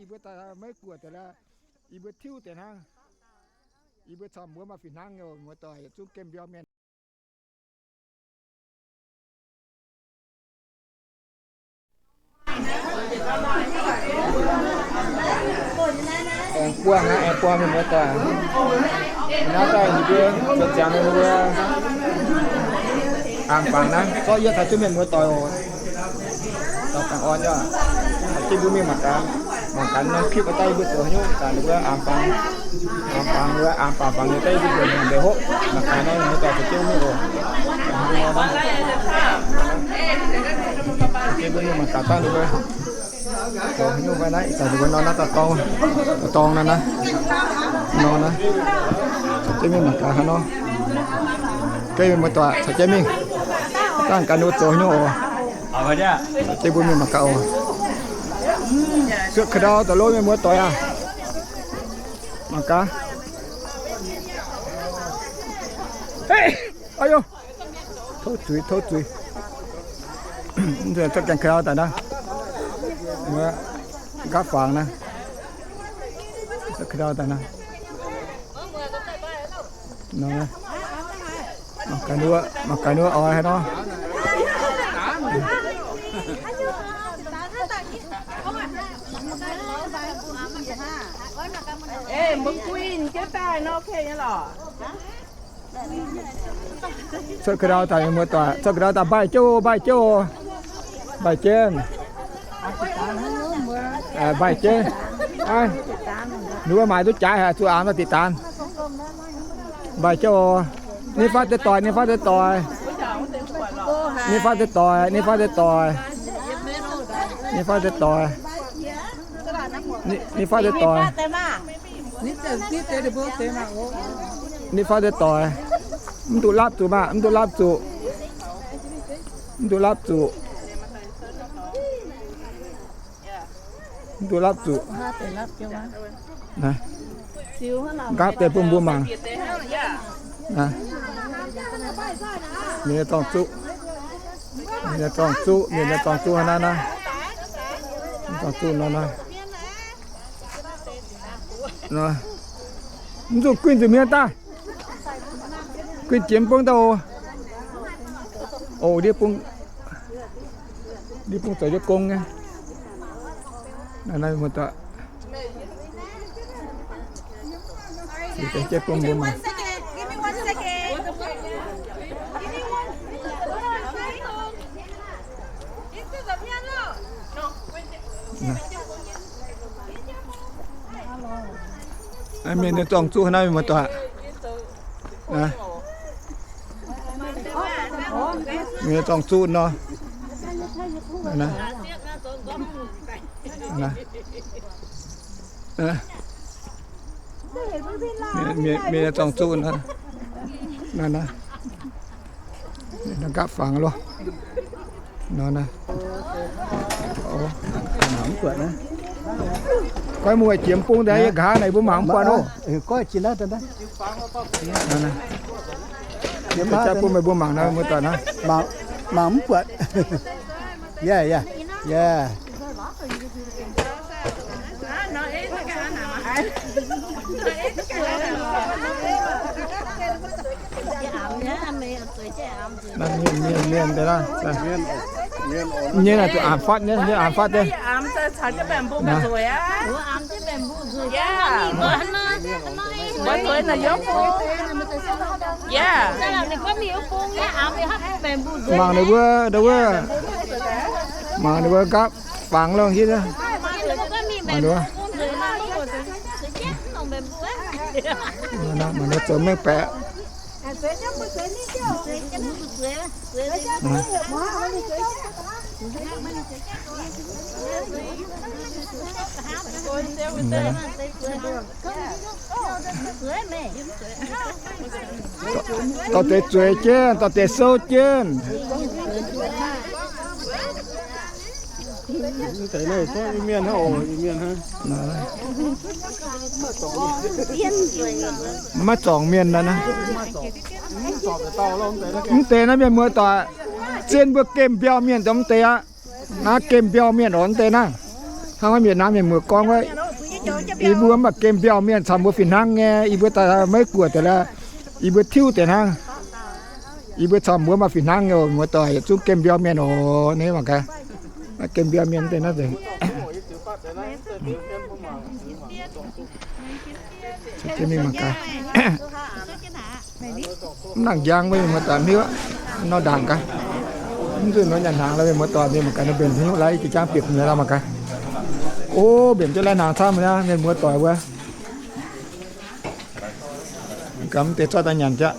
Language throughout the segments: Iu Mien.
Mbuo daaih maiv guoqv deix la'maah, yie mbuo tiuv deix hnangv. Yie mbuo corc mbuo maaih fih hnangv nyei, muoz-doic yietc zungv gemh mbiauh mienh. Aengx buangh aqv, aengx buangh mienh muoz-doic. Naaiv daaih yie mbuo zuotc ziangx ninh mbuo aengx bangc naaiv, zorqv yie caux jienv mienh muoz-doic oc. Daaih dangh orn nyei, caux jienv mbuo mingh mangc gaax, mangc gaax norm clip daaih yie mbuo zoux haaix nyungc, daaih ninh mbuo aengx bangc, aengx bangc, ninh mbuo aengx bangc bangc nyei daaih yie mbuo mbuox mbuo mingh ndeic hopv, mangc gaax norm mienh muoz-doic caux jienv mingh oc. Caux jienv mbuo mingh mangc gaax dangh ninh mbuo zoux haaix nyungc fai naaiv, ih zanc ninh mbuo nor naaiv daaih dorng, daaih dorng naaiv naaiv, nor naaiv, caux jienv mingh mangc gaax haaix nor. Gaav mienh muoz-doic caux jienv mingh, dangh gaax ninh mbuo zoux haaix nyungc oc. Caux jienv mbuo mingh mangc gaax oc. Cuotv ka'ndau daaih lov mienh muoz-doic aac. Mangc gaax. Aa yo, tov zuiz, tov zuiz. Cuotv gaengh ka'ndau daaih naaiv, nqaapv fangx naaiv, cuotv ka'ndau daaih naaiv. Mangc gaax wuov, mangc gaax wuov oix haaix nor. Cuotv ka'ndau daaih, muoz-doic, cuotv ka'ndau daaih mbaih jienv oc, mbaih jienv oc. Mbaih jienv. Mbaih jienv. Ninh mbuo maaiz duqv jaaix haic, zuqc aengx daaih diqc daanz. Mbaih jienv oc. Ninh faatv deix doic, ninh faatv deix doic. Ninh faatv deix doic, ninh faatv deix doic. Ninh faatv deix doic. Ninh faatv deix doic. Ninh faatv deix doic. Mv duqv lapv zuqc maah, mv duqv lapv zuqc. Mv duqv lapv zuqc. Mv duqv lapv zuqc. Nqaapv deix bun mbuo mangc. Mienh nyei zorng-zuqv, mienh nyei zorng-zuqv, mienh nyei zorng-zuqv hnangv naaiv. Zorng-zuqv nor naaiv. Mv zuqc guinh nzunc mienh daaih. Guinh jiex mv bung daaih oc. Oc, ndiev bung, ndiev bung zoux jienv gong nyei. Naaiv, naaiv muoz-doic. Ndiev bung mbuo mangc. Mienh nyei zorng-zuqv naaiv, muoz-doic. Mienh nyei zorng-zuqv nor. Mienh, mienh nyei zorng-zuqv nor. Naaiv, naaiv. Nqaapv fangx loh. Nor naaiv. Goiv muoz jiex bung daaih yie nqa'haav naaic mbuo mangc mv buatc oc. Jiex jaav bun meih mbuo mangc naaiv, muoz-doic naaiv. Mangc mv buatc. Yaac, yaac, yaac. Naaiv mienh, mienh, mienh deix naaiv. Nyei naaic zuqc aanx fatv nyei, nyei aanx fatv deix. Mangc ninh mbuo, ninh mbuo, mangc ninh mbuo nqaapv fangx longx hietv. Mangc ninh mbuo, mangc ninh mbuo zoux mengh baeqc. Dorh deix zueiz jienv, dorh deix souv jienv. Maiv zorngc mienh naaiv. Mv deix naaiv mienh muoz-doic, zien mbuo gemh mbiauh mienh dongh mv deix aqv. Naaiv gemh mbiauh mienh oc, mv deix naaiv. Hnangv mienh naaiv mienh muoz gorngv wuov, yie mbuo mv baac gemh mbiauh mienh caux mbuo fih hnangv nyei, yie mbuo daaih maiv guoqv deix la'maah, yie mbuo tiuv deix hnangv. Yie mbuo caux mbuo maaih fih hnangv nyei, muoz-doic, yietc zungv gemh mbiauh mienh oc. Naaiv mangc gaax, gemh mbiauh mienh deix naaiv nzengc. Mingh mangc gaax. Mv nangc njang mbuo mienh muoz-doic mv hiuv, nor ndaangc gaax. Mv nzunc nor nyanc hnaangx lorqc, mienh muoz-doic, mienh mangc gaax, nor mbenc haaix nyungc lai, jiex jangv bieqc nyei lorqc, mangc gaax. O, mbenc jienv lai hnaangx camv aqv, mienh muoz-doic wuov. Gaax mv deix zorqv daaih nyanc jaqv.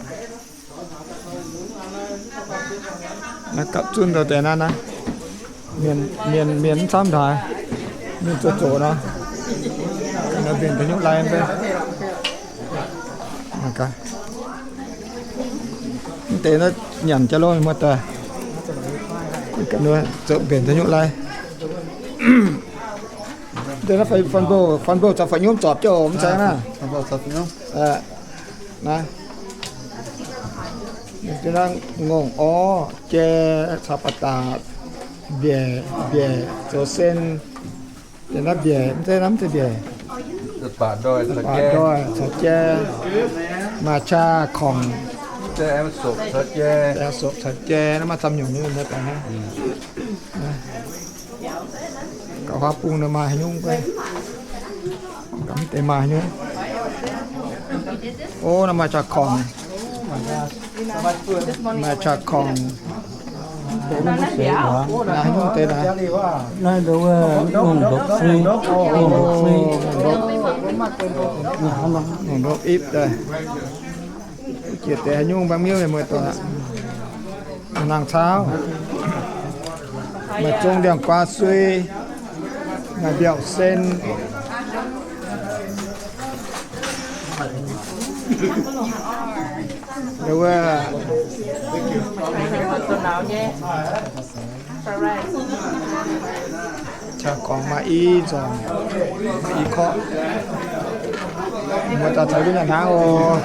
Naaiv gapv zunv deix naaiv naaiv, mienh, mienh mv camv haaix, mienh zoqc zoqc nor, mbenc haaix nyungc lai mv bei. Mv deix naaiv nyanc jaax loh, mienh muoz-doic. Zoqc mbenc haaix nyungc lai. Deix naaiv fun bouh, fun bouh caux fa'nyunv zorpc jienv oc, mv zeiz naaiv. Naaiv, deix naaiv ngongh orv, jai caux ba'datc, mbiaec, mbiaec zoux sen. Deix naaiv mbiaec, mv zeiz naaiv mv zeiz mbiaec. Ba'datc ndoih caux jai, maaih qaqv korngc, aengx sopc caux jai, naaiv maaih camv nyungc nyei. Gauh huaav bung nor maaih haaix nyungc, mv deix maaih haaix nyungc. O, naaiv maaih qaqv korngc, maaih qaqv korngc. Naaiv haaix nyungc deix naaiv? Naaiv nduov, ngongh ndopv fui, ngongh ndopv fui, ngongh ndopv ipv daaih. Jiex deix haaix nyungc mbaang miuv mienh muoz-doic. Nangh cauv. Maaih zong ndiangx-guaa sui, maaih mbiaauc sen. Wuov, qaqv korngc maaih i nzormc, maaih i korqv. Muoz-doic caux mbuo nyanc hnaangx oc.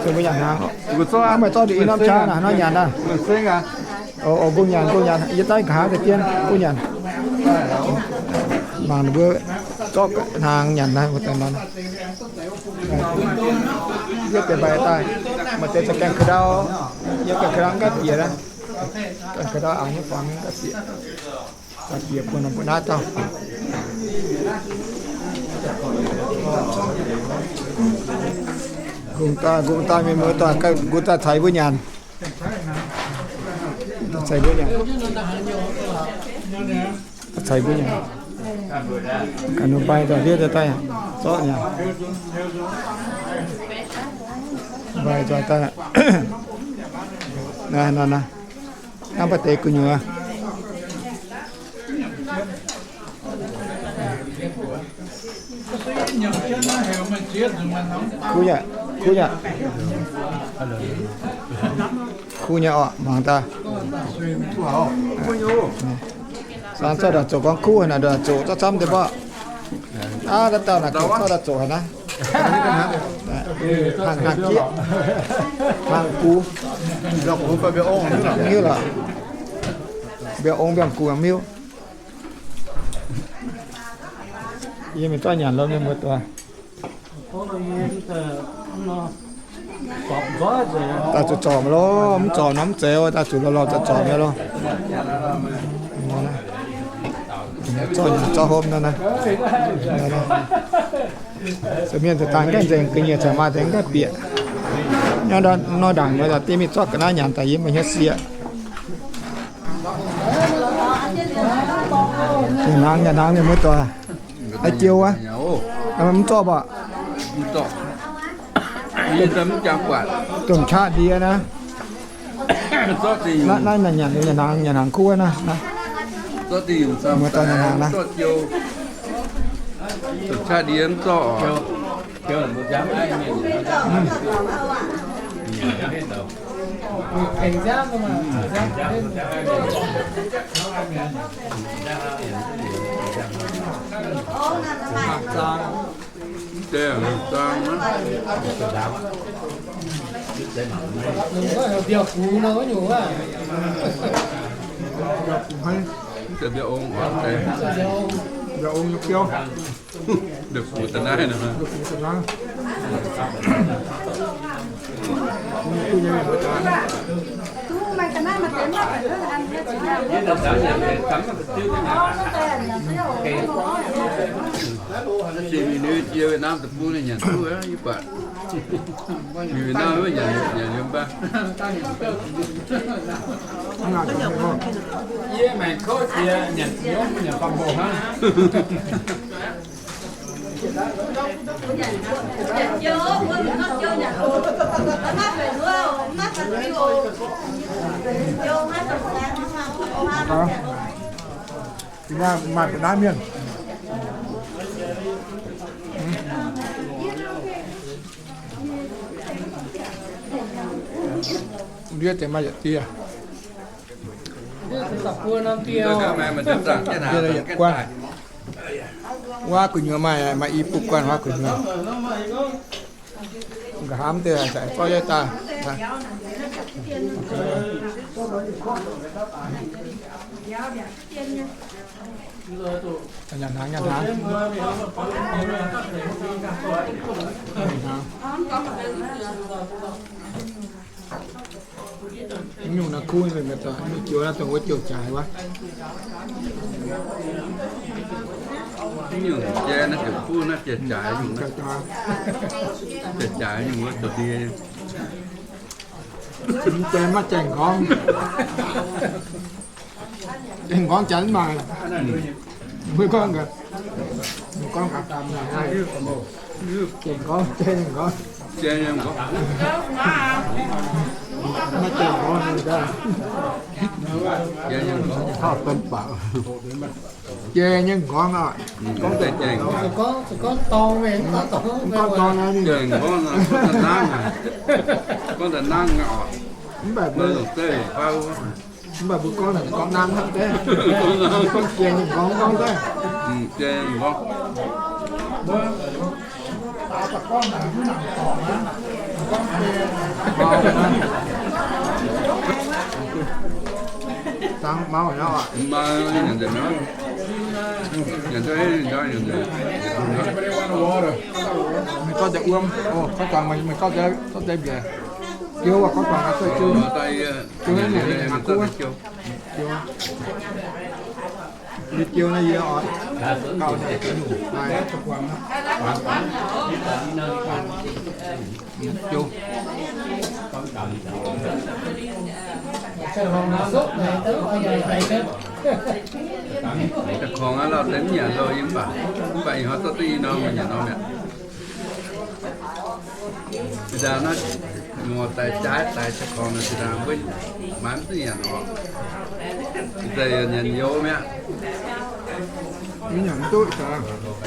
Caux mbuo nyanc hnaangx. Hnangv meih zorqv nduqc i norm qaqv naaic, hnangv nyanc naaiv. O, o, mbuo nyanc, mbuo nyanc, yie daaih nqa'haav deix jienv mbuo nyanc. Mangc ninh mbuo zorqv hnaangx nyanc naaiv, mbuo daaih nor. Yie deix mbaih daaih, maaih deix caux gaengh ka'ndau, yie gaengh ka'ndau ga'bieqc naaiv. Gaengh ka'ndau a'hneiv fangx ga'bieqc. Ga'bieqc bun mbuo naaiv dauh. Kungx daaih, kungx daaih mienh muoz-doic, kungx daaih caux mbuo nyanc. Caux mbuo nyanc. Caux mbuo nyanc. Ganh mbaih nzoih ndiev daaih zorqv nyanc. Mbaih nzoih daaih. Naaiv, naaiv, naaiv. Hnangv baac deix gu'nyuoz. Kuv nyei, kuv nyei. Kuv nyei orqc, mangc daaih. Saeng zorqv ndongc zoqc gorngv kuv haic naaic, ndongc zoqc zorqv camv deix mborqv. Aav, daaih dauh naaic gorngv zorqv ndongc zoqc haic naaiv. Hnaangx, hnaangx jieqv, hnaangx gux. Mv hiuv lorqc. Mbiauz ong mbiauz gux mv hiuv. Yie mingh zorqv nyanc lorqc, mienh muoz-doic. Daaih zuqc zorpc loh, mv zorpc nor mv zeiz, daaih zuqc lorz lorz zorpc zorpc nyei loh. Zorqv nyanc zorqv hopv nor naaiv. Se mienh za'gengh nzengc, ga'nyiec caux maaih deix ga'bieqc. Nor ndaangc nor daaih dingh mingh zorqv ga'naaiv nyanc daaih yie mbuo hnyouv sieqv. Nyanc hnaangx, nyanc hnaangx, mienh muoz-doic. Haaix joux wuov? Mv zorqv baac. Domh qaqv ndie naaiv. Naaiv, naaiv nyanc, nyanc hnaangx, nyanc hnaangx kuv naaiv. Muoz-doic nyanc hnaangx naaiv. Mbiauz-gux nor wuov nyungc wuov. Mbiauz ong, mbiauz ong nyei biauv. Mbiauz gux da'naaiv nor. Mbiauz gux da'naaiv. Mingh Việt Nam deic-bung ninh nyanc duqv, yie buatc. Mingh Việt Nam wuov nyanc, nyanc yiem baac. Yie maengc kouv jiex nyanc yiem, nyanc fam mboh hnangv. Maaih deix naaiv mienh. Ndiev deix maaih yietc dieh. Ndiev yietc guanh. Huaav gu'nyuoz maaih, maaih i buv guanh huaav gu'nyuoz. Nqa'haav deix za'gengh gorngv yie daaih. Nyanc hnaangx, nyanc hnaangx. Nyungc naaiv kuv mienh mienh daaih, mingh joux naaiv dongh wuov joux jaaix wuov. Nyungc jai naaiv joux kuv naaiv jai jaaix nyungc, jai jaaix nyungc wuov zoux ndie. Jai maiv jai nqorngv. Jai nqorngv janx mv maaih. Mbuo gorngv gaax, mbuo gorngv gaax, jai nqorngv, jai nqorngv. Jai nqorngv. Maiv jai nqorngv nyei daaih. Jai nqorngv. Taux benx baac. Jai nyei nqorngv aqv. Gorngv daaih jai nqorngv. Gorngv dorng naaiv, jai nqorngv, gorngv daaih nangv aqv. Gorngv daaih nangv aqv. Mv baac mbuo, mv baac mbuo gorngv naaic gorngv nangv hnangv deix. Gorngv jai nyei nqorngv gorngv daaih. Jai nyei nqorngv. Dangh mauv aqv. Maiv nyanc nzengc maiv. Nyanc duqv, nyanc duqv, nyanc duqv. Meih gorngv deix wuom, o, gorngv deix, meih gorngv deix, gorngv deix mbiaec. Jiouv aqv, gorngv deix aqv, jiouv. Jiouv naaiv, jiouv. Yie jiouv naaiv yie oix gauh nyei nyungc lai. Jiouv. Da'korngx aqv, lauh deix mv nyanc loh, yie mv baac, mv baac ih hnoi zorqv duqv i norm, nyanc norm mi'aqv. Zinh ndaangc naaiv, muoz-doic jaaix daaih da'korngx naaic, zinh ndaangc mbuo maaiz mv duqv nyanc orqc. Daaih nyanc youz mi'aqv. Mv nyanc mv duqv, nyanc mv duqv.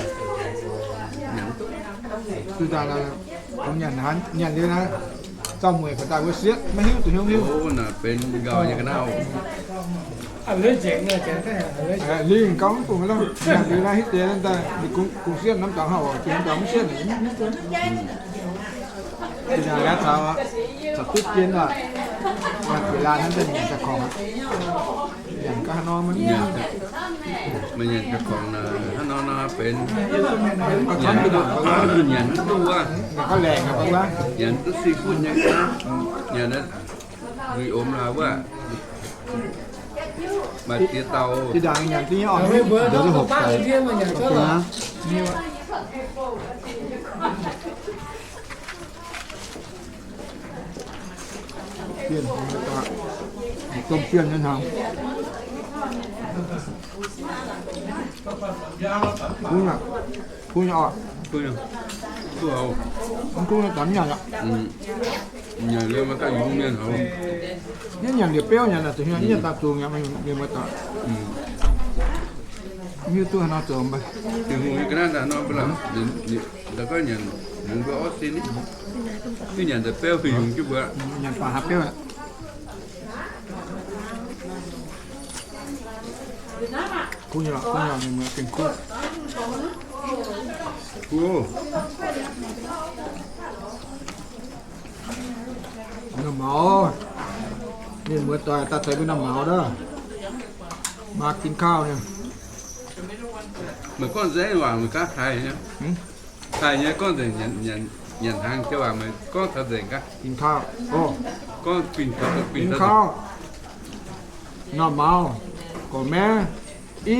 Zinh ndaangc naaic, kungx nyanc hnaangx, nyanc liuz naaiv, zaux mueic ga'daaih wuov sietv, maiv hiuv duqv hnyouv hiuv. Naaic benx nqauh nyei ga'naaiv. Lingh gauh mv bungx lorqc, nyanc liuz naaiv hiuv deix daaih, ninh kungx sietv norm dorngx hauh, jiex norm dorngx mv sietv. Zinh ndaangc naaiv caux, caux duqv jien aqv, nyanc jiex laanh hnangv daaih nyanc da'korngx aqv. Nyanc gau haaix nor maiv nyanc, meih nyanc da'korngx naaic hnangv nor nor benx, nyanc mv duqv wuov, nyanc duqv si butv nyei, nyanc nzuih omx laaix wuov, maaih ziex dauh. Zinh ndaangc nyanc duqv nyei orqc, nyanc duqv hopc daic. Domh sienh nyei hnaangx. Kuv nyei, kuv nyei oc. Mv kuv nyei daaih mv nyanc aqv. Nyanc liuz maiv ganh yungz mienh hoc. Yie nyanc liuz beuv nyanc naaic, zuqc hnyangx yie daaih zungx nyanc mienh muoz-doic. Mv hiuv duqv haaix nor zoux mv baac. Ninh hungh nyei ga'naaiv daaih nor mv baac, ninh gorngv nyanc yungz mbuo orv sin, ninh nyanc daaih beuv fih yungz jienv mbuo. Nyanc baac haaix beuv aqv. Kuv nyei, kuv nyei, ninh mbuo gengh kuv. Kuv. Norm maux, mienh muoz-doic daaih caux mbuo norm maux daaih. Maa กินข้าว nyei. Meih gorngv nzengc waac meih gaav taaih nyei. Taaih nyei gorngv nzengc nyanc hnaangx nyei waac meih gorngv taux nzengc gaav. กินข้าว โอ้ gorngv กินข้าว กินข้าว norm mauz, gorqv-maeqv, i,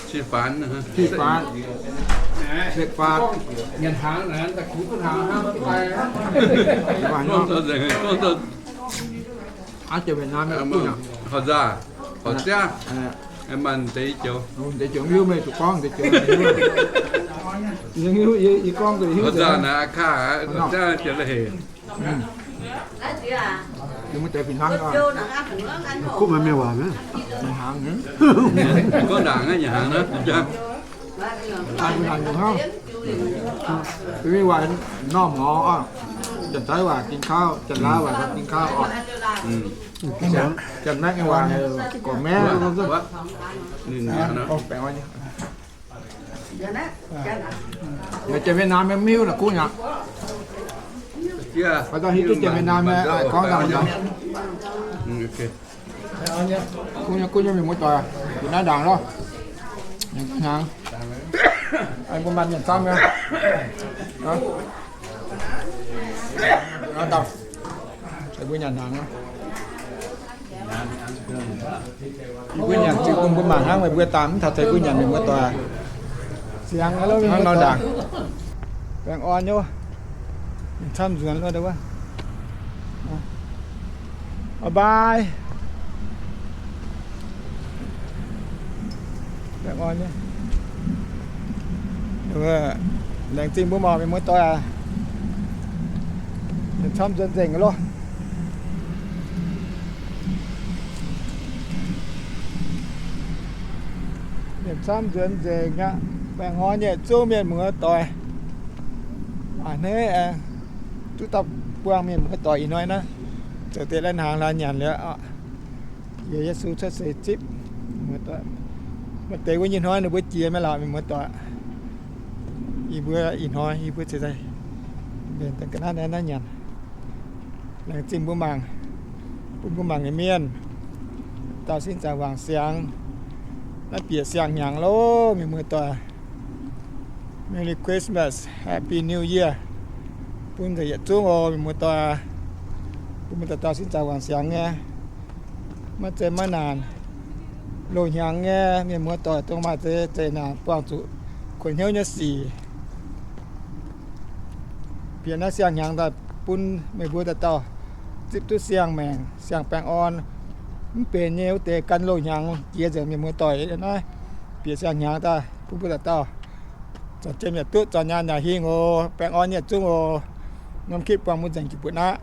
吃饭, เสร็จ饭, nyanc hnaangx, da'kuv duqv hnaangx hnangv, bye bye. Gorngv taux nzengc, gorngv taux, aa, jiex Việt Nam, horqc nzaac, horqc ziangv, maaih deix joux, deix joux hiuv, meih zuqc gorngv deix joux hiuv. Yie hiuv, yie gorngv deix hiuv. Horqc nzaac naaic aa kaav, horqc ziangv jiex la'hec. Yie mbuo deix fih hnangv, kuv maiv mienh waac, nyanc hnaangx, gorngv ndaangc nyanc hnaangx naaiv. Mienh waac norm mauz oc. Janx-Taiv waac กินข้าว, Janx-Laauv waac กินข้าว oc. Janx-Maengx nyei waac gorqv-maeqv. Jiex Việt Nam maiv hiuv la'kuqv nyei. Haaix dauh hiuv duqv jiex Việt Nam nyei, gorngv daaih. Kuv nyei, kuv nyei mienh muoz-doic, kuv naaiv ndaangc loh. Nyanc hnaangx. Mbuo maaih mienh camv nyei. Naaiv dauh, mbuo nyanc hnaangx. Yie mbuo nyanc ziux bun mbuo mangc hnangv, meih mbuo daaih mv taux deix mbuo nyanc, mienh muoz-doic. Siang, hnangv nor ndaangc. Baengh orn nyei. Camv nzuonx loh deix wuov. Bye bye. Baengh orn nyei. Laengz zingh mbuo mangc, mienh muoz-doic aac. Camv nzuonx nzengc loh. Mienh camv nzuonx nzengc aqv. Baengh orn nyei zungv mienh muoz-doic. A'hneiv aengx duqv dauh buangh mienh muoz-doic ih hnoi naaiv zoux deix lai-hnaangx laaix nyanc liuz, yie Yesu cuotv seix zipv. Maaih deix wuov nyei hnoi ninh mbuo jiex mi'aqv lorqc, mienh muoz-doic. Yie mbuo ih hnoi yie mbuo ceix daaih mbenc daaih ga'naaiv naaiv nyanc. Laengz zingh mbuo mangc, bun mbuo mangc nyei mienh dauh sin zaangc wangc siangx. Naaiv bieqc siang-hnyangx loh, mienh muoz-doic. Merry Christmas, Happy New Year bun nzengc yietc zungv oc, mienh muoz-doic. Bun mbuo dauh dauh sin zaangc wangc siangx nyei, maiv zeiz maiv naanc. Loz-hnyangx nyei mienh muoz-doic dongh maaih zeix zeqc naanc buangh zuqc kuonx hnyouv nyei sic. Bieqc naaiv siang-hnyangx daaih bun meih mbuo dauh dauh zipv duqv siang-maengc siang-baengh orn. Mv benx nyei wuov deix gan loz-hnyangx jiex nzengc, mienh muoz-doic. Naaiv bieqc siang-hnyangx daaih bun mbuo dauh dauh zornc jiem yaac duqv, zornc nyaanh yaac hingh oc. Baengh orn yietc zungv oc. Norm kitv buangh mbuo nzengc jiu butv aqv.